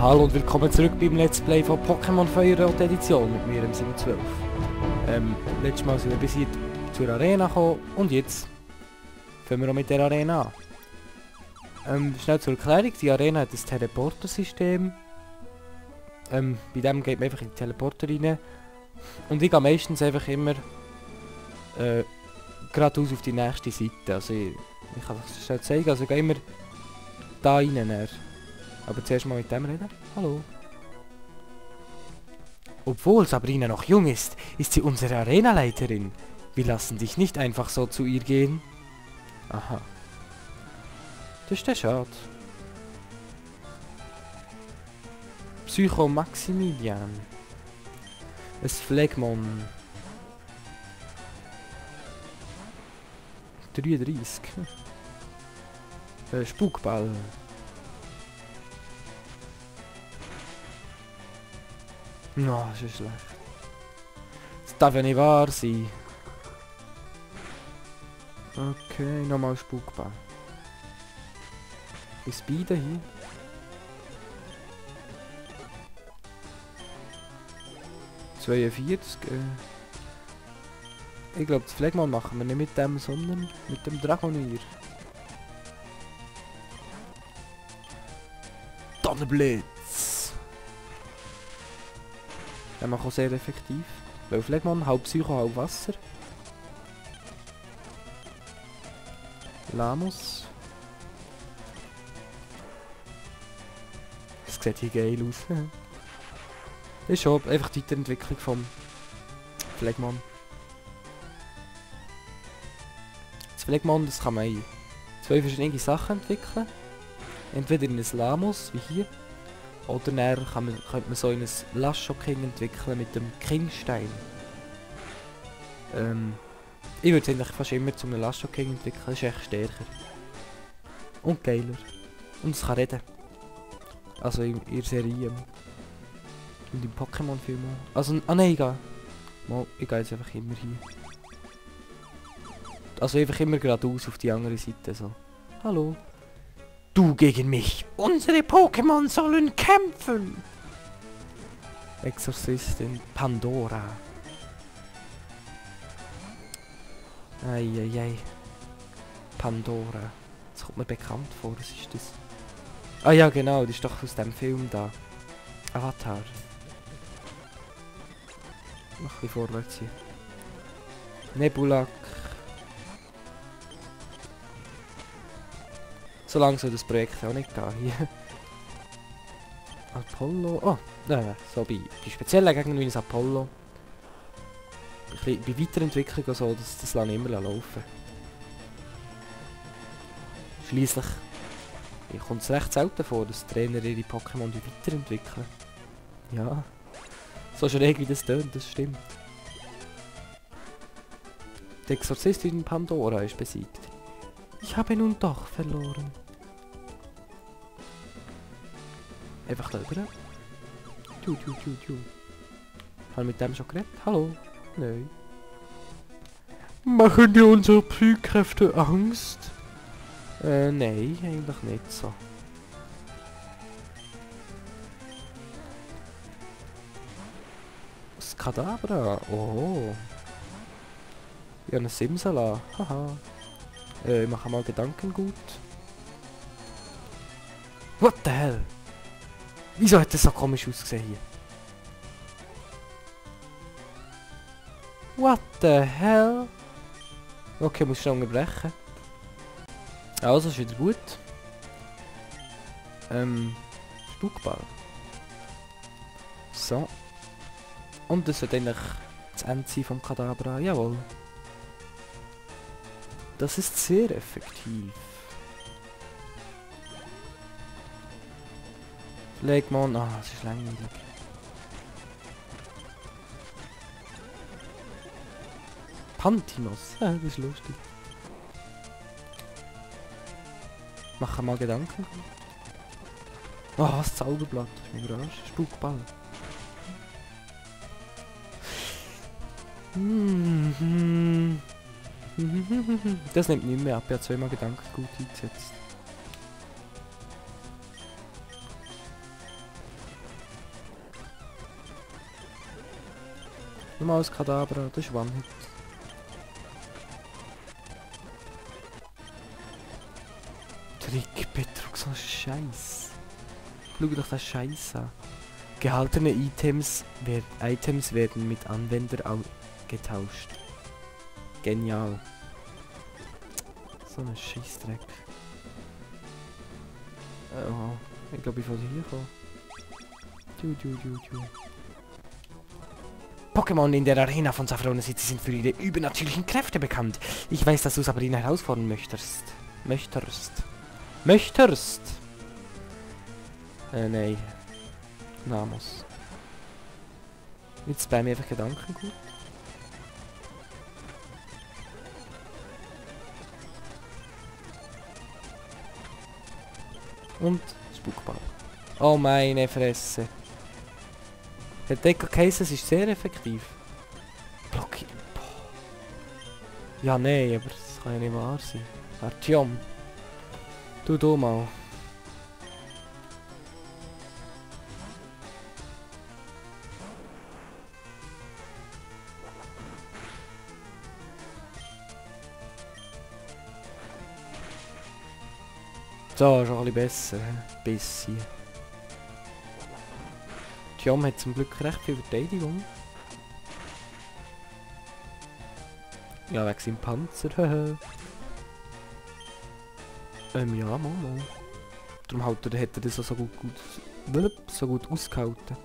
Hallo und willkommen zurück beim Let's Play von Pokémon Feuerrot Edition mit mir im 712. Letztes Mal sind wir bis hier zur Arena gekommen und jetzt fangen wir auch mit der Arena an. Schnell zur Erklärung, die Arena hat ein Teleporter-System. Bei dem geht man einfach in die Teleporter rein und ich gehe meistens einfach immer geradeaus auf die nächste Seite. Also ich kann das schnell zeigen, also ich gehe immer da rein. Aber zuerst mal mit dem reden. Hallo. Obwohl Sabrina noch jung ist, ist sie unsere Arenaleiterin. Wir lassen dich nicht einfach so zu ihr gehen. Aha. Das ist der schade. Psycho Maximilian. Ein Phlegmon. 33. Spukball. No, das ist schlecht. Das darf ja nicht wahr sein. Okay, nochmal Spukball. Ist beide hier? Ich glaube, das Phlegmon machen wir nicht mit dem, sondern mit dem Dragonier. Donnerblitz! Der macht auch sehr effektiv. Weil Phlegmon, halb Psycho, halb Wasser. Lamos. Das sieht hier geil aus. Das ist schon einfach die Weiterentwicklung vom Phlegmon. Das Phlegmon, das kann man in zwei verschiedene Sachen entwickeln. Entweder in ein Lamos, wie hier. Oder dann könnte man so ein Lashoking entwickeln mit dem Kingstein. Ich würde es eigentlich fast immer zum Lashoking entwickeln, das ist echt stärker. Und geiler. Und es kann reden. Also in der Serie. Und im Pokémon-Film auch. Also, nein, ich gehe jetzt einfach immer hier. Also einfach immer geradeaus auf die andere Seite, so. Hallo. Du gegen mich. Unsere Pokémon sollen kämpfen. Exorzistin Pandora. Eieiei. Pandora. Das kommt mir bekannt vor, was ist das? Ah ja genau, das ist doch aus dem Film da. Avatar. Noch ein bisschen vorwärts hier. Nebulak. So lange soll das Projekt auch nicht gehen hier. Apollo. Oh, nein, so bei speziellen Gegnern wie ein Apollo. Bei Weiterentwicklung und so, das lasse ich immer laufen. Schliesslich kommt es recht selten vor, dass Trainer ihre Pokémon weiterentwickeln. Ja. So schräg wie das tönt, das stimmt. Die Exorzistin Pandora ist besiegt. Ich habe nun doch verloren. Einfach da rüber. Haben mit dem schon geredet? Hallo? Nein. Machen dir unsere Psykräfte Angst? Nein, eigentlich nicht so. Das Kadabra. Oh. Ja, eine Simsala. Haha. Ich mache mal Gedankengut. What the hell? Wieso hat das so komisch ausgesehen hier? What the hell? Okay, muss schon unterbrechen. Also, ist wieder gut. Spukball. So. Und das wird eigentlich das Ende sein vom Kadabra. Jawohl. Das ist sehr effektiv. Phlegmon, es ist langweilig. Pantimos, das ist lustig. Machen mal Gedanken. Oh, das Zauberblatt, das ist mir überrascht. Spukball. Das nimmt nicht mehr ab, er hat zweimal Gedankengut eingesetzt. Normales Kadabra, das ist One-Hit. Trick, Betrug, so ein Scheiß. Schau doch das Scheiß an. Gehaltene Items werden mit Anwender getauscht. Genial. So ein Scheißdreck. Oh, ich glaube, ich wollte hier kommen. Pokémon in der Arena von Saffron City sind für ihre übernatürlichen Kräfte bekannt. Ich weiß, dass du Sabrina herausfordern möchtest. Nein. Namos. Jetzt bei mir einfach Gedanken gut. Und Spukball. Oh meine Fresse. Der Decker Cases ist sehr effektiv. Blockieren. Ja, nee, aber das kann ja nicht wahr sein. Artyom. Du mal. So, schon ein bisschen besser. Bisschen. Artyom hat zum Glück recht viel Verteidigung. Ja, wegen seinem Panzer. Ja, Momo. Darum hat er das auch so gut ausgehalten.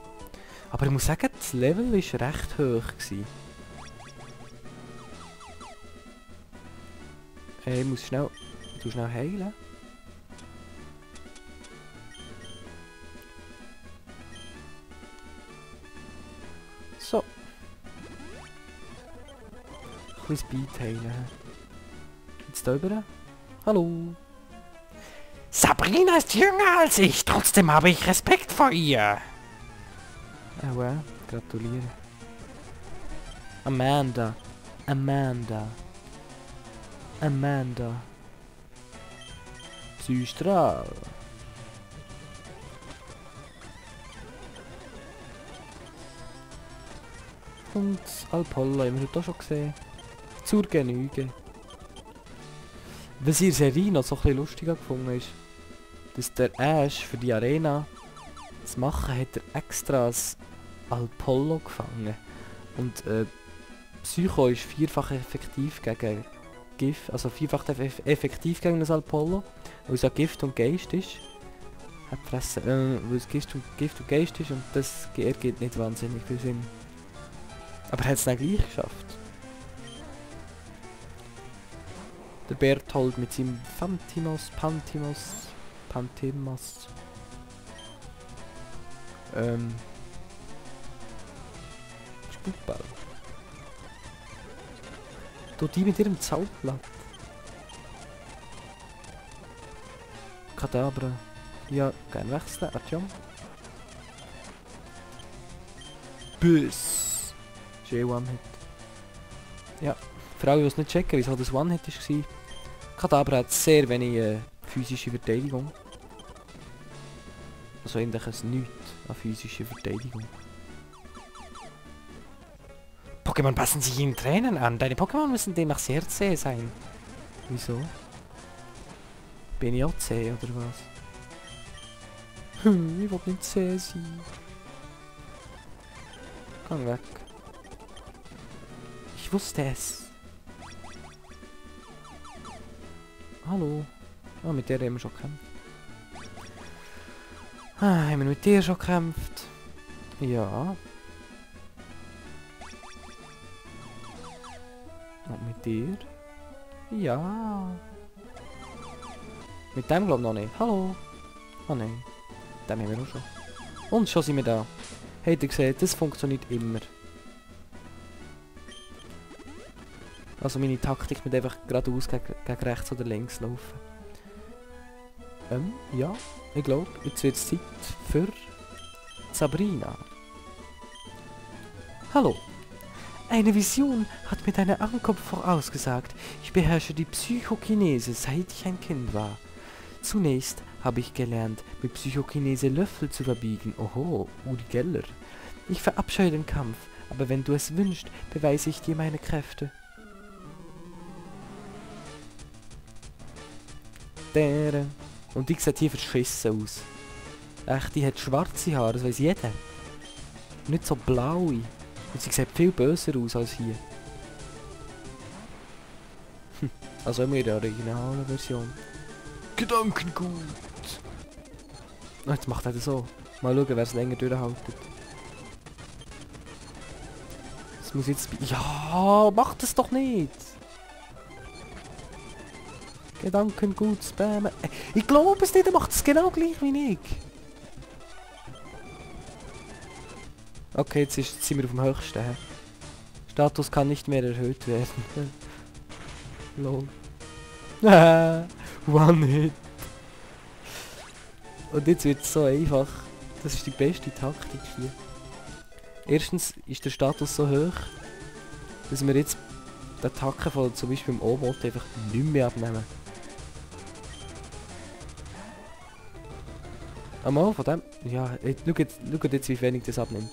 Aber ich muss sagen, das Level war recht hoch gewesen. Ich muss schnell heilen. So. Ein bisschen Speed heilen. Jetzt da rüber. Hallo. Sabrina ist jünger als ich, trotzdem habe ich Respekt vor ihr. Well, gratuliere. Amanda. Psystrahl. Und Alpollo haben wir heute auch schon gesehen. Zur Genüge. Was in der Serie noch so ein bisschen lustiger gefunden ist, dass der Ash für die Arena zu machen, hat er extra das Alpollo gefangen. Und Psycho ist vierfach effektiv gegen Gift, also vierfach effektiv gegen das Alpollo, weil es ja Gift und Geist ist. Hat fressen, weil es Gift und Geist ist und das ergibt nicht wahnsinnig viel Sinn. Aber er hat es dann gleich geschafft. Der Berthold mit seinem Pantimos. Spukball. Du die mit ihrem Zaubblatt. Kadabra. Ja, kein Wechsel, Artyom. Biss. J1-Hit. Ja, für alle, die es nicht checken, wieso das One-Hit war. Kadabra hat sehr wenig physische Verteidigung. Also eigentlich nichts an physischer Verteidigung. Pokémon passen sich ihren Trainern an. Deine Pokémon müssen demnach sehr zäh sein. Wieso? Bin ich auch zäh oder was? Ich will nicht zäh sein. Komm weg. Ich wusste es. Hallo. Ah, mit der haben wir schon gekämpft. Ah, haben wir mit dir schon gekämpft? Ja. Und mit dir? Ja. Mit dem glaube ich noch nicht. Hallo. Oh nein. Dem haben wir auch schon. Und schon sind wir da. Habt ihr gesehen, das funktioniert immer. Also meine Taktik mit einfach geradeaus gegen rechts oder links laufen. Ja, ich glaube, jetzt wird es Zeit für Sabrina. Hallo. Eine Vision hat mir deine Ankunft vorausgesagt. Ich beherrsche die Psychokinese, seit ich ein Kind war. Zunächst habe ich gelernt, mit Psychokinese Löffel zu verbiegen. Oho, Uri Geller. Ich verabscheue den Kampf, Aber wenn du es wünschst, beweise ich dir meine Kräfte. Der. Und die sieht hier verschissen aus. Echt, die hat schwarze Haare, das weiss jeder. Nicht so blaue. Und sie sieht viel böser aus als hier. Also immer in der originalen Version. Gedankengut! Oh, jetzt macht er das so. Mal schauen, wer es länger durchhaltet. Das muss jetzt... Ja, mach das doch nicht! Gedankengut spammen. Ich glaube es nicht, er macht es genau gleich wie ich. Okay, jetzt sind wir auf dem höchsten. He? Status kann nicht mehr erhöht werden. Lol. One Hit. Und jetzt wird es so einfach. Das ist die beste Taktik hier. Erstens ist der Status so hoch, dass wir jetzt die Attacke von zum Beispiel im O-Bot einfach nicht mehr abnehmen. Einmal von dem... Ja, schaut jetzt wie wenig das abnimmt.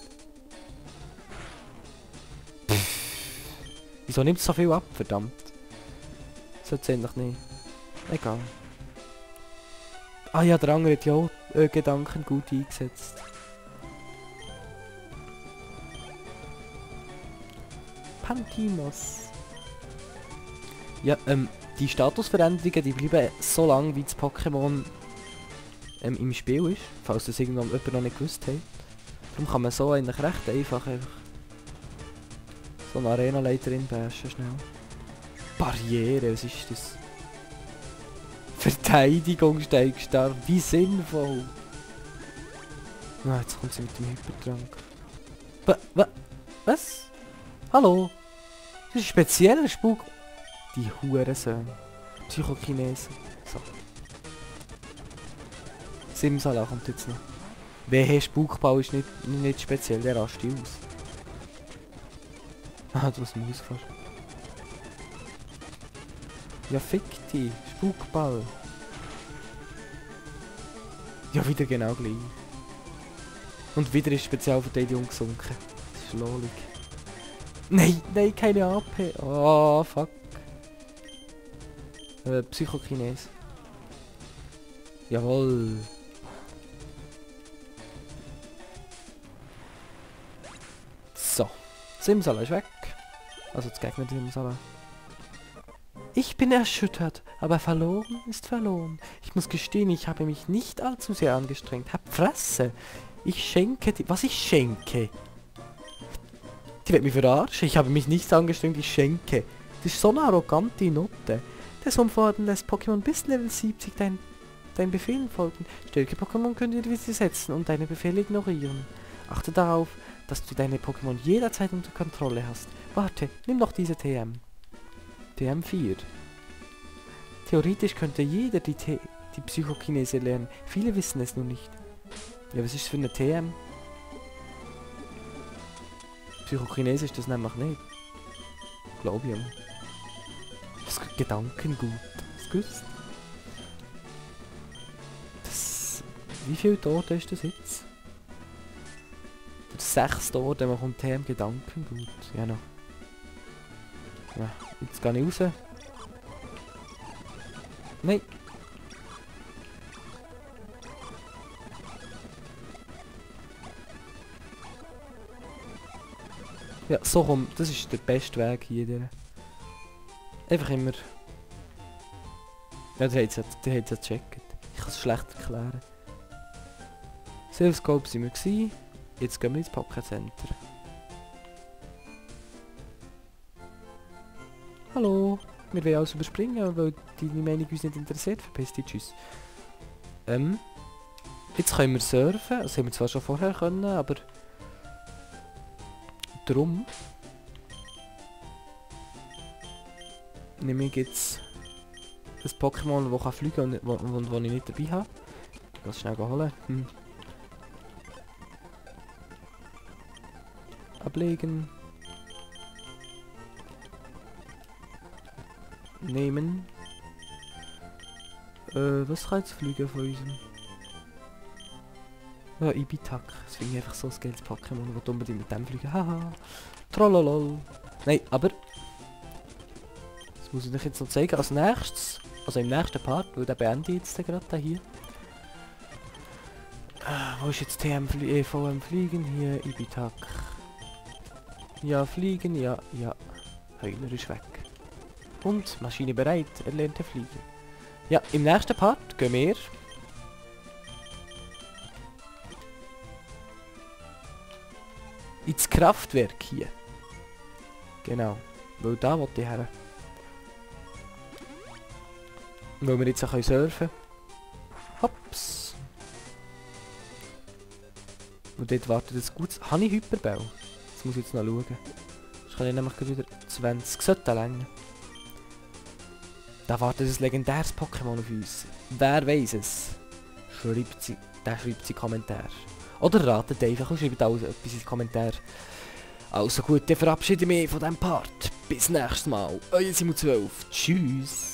Wieso nimmt es so viel ab, verdammt? Sollte es eigentlich nicht. Egal. Ah ja, der andere hat ja auch Gedanken gut eingesetzt. Pantimos. Ja, die Statusveränderungen, die bleiben so lange, wie das Pokémon im Spiel ist. Falls das irgendwann jemand noch nicht gewusst hat. Darum kann man so eigentlich recht einfach so eine Arena-Leiterin bashen schnell. Barriere, was ist das? Verteidigung steigt stark, wie sinnvoll! Na, jetzt kommt sie mit dem Hypertrank. Was? Hallo? Das ist ein spezieller Spuk. Die Hurensöhne. Psychokinesen. So. Simsala kommt jetzt noch. Wehe, Spukball ist nicht speziell, der rastet aus. Ah, du hast Maus fast. Ja, fick dich. Spukball. Ja, wieder genau gleich. Und wieder ist Spezialverteidigung gesunken. Das ist lolig. Nein, nein, keine AP. Oh, fuck. Psychokines. Jawohl. So. Simsala ist weg. Also das Gegner Simsala. Ich bin erschüttert, aber verloren ist verloren. Ich muss gestehen, ich habe mich nicht allzu sehr angestrengt. Hab Fresse. Ich schenke die... Was ich schenke? Die wird mich verarschen. Ich habe mich nicht angestrengt, ich schenke. Das ist so eine arrogante Note. Das Umfordern lässt Pokémon bis Level 70 deinen Befehlen folgen. Stärke Pokémon können dir widersetzen und deine Befehle ignorieren. Achte darauf, dass du deine Pokémon jederzeit unter Kontrolle hast. Warte, nimm doch diese TM. TM4. Theoretisch könnte jeder die Psychokinese lernen. Viele wissen es nur nicht. Ja, was ist für eine TM? Psychokinese ist das nämlich nicht. Glaube ich. Das Gedankengut. Das gewusst? Das... Wie viele Tote ist das jetzt? Der 6. Tote, man kommt TM Gedankengut. Ja, noch. Ja, jetzt gehe ich raus. Nein. Ja, so komm, das ist der beste Weg hier. Einfach immer... Ja, der hat es ja gecheckt. Ich kann es schlecht erklären. Silphscope sind wir gewesen. Jetzt gehen wir ins Pocket Center. Hallo, wir wollen alles überspringen, weil deine Meinung uns nicht interessiert. Verpiss dich, tschüss. Jetzt können wir surfen, das haben wir zwar schon vorher können, aber... Drum... nehme ich jetzt... ein Pokémon, das fliegen kann und wo ich nicht dabei habe. Ich kann es schnell holen. Ablegen. Nehmen. Was kann jetzt fliegen von uns? Oh, Ibitak. Das finde ich einfach so ein geiles Pokémon, das unbedingt mit dem fliegen. Haha. Trollolol. Nein, aber... Das muss ich euch jetzt noch zeigen. Als nächstes, also im nächsten Part, weil der beende ich jetzt gerade hier. Wo ist jetzt VM Fliegen? Hier, Ibitak. Ja, fliegen, ja, ja. Heuler ist weg. Und, Maschine bereit, er lernt fliegen. Ja, im nächsten Part gehen wir... ins Kraftwerk hier. Genau. Weil da wollte ich her. Weil wir jetzt auch surfen können. Hops. Und dort wartet ein gutes... Habe ich Hyperbell? Das muss ich jetzt noch schauen. Das kann ich nämlich wieder 20 sollte länger. Da wartet ein legendäres Pokémon auf uns. Wer weiß es? Schreibt sie in die Kommentare. Oder ratet einfach und schreibt alles etwas in die Kommentare. Also gut, dann verabschiede ich mich von diesem Part. Bis nächstes Mal. Euer Simon12. Tschüss.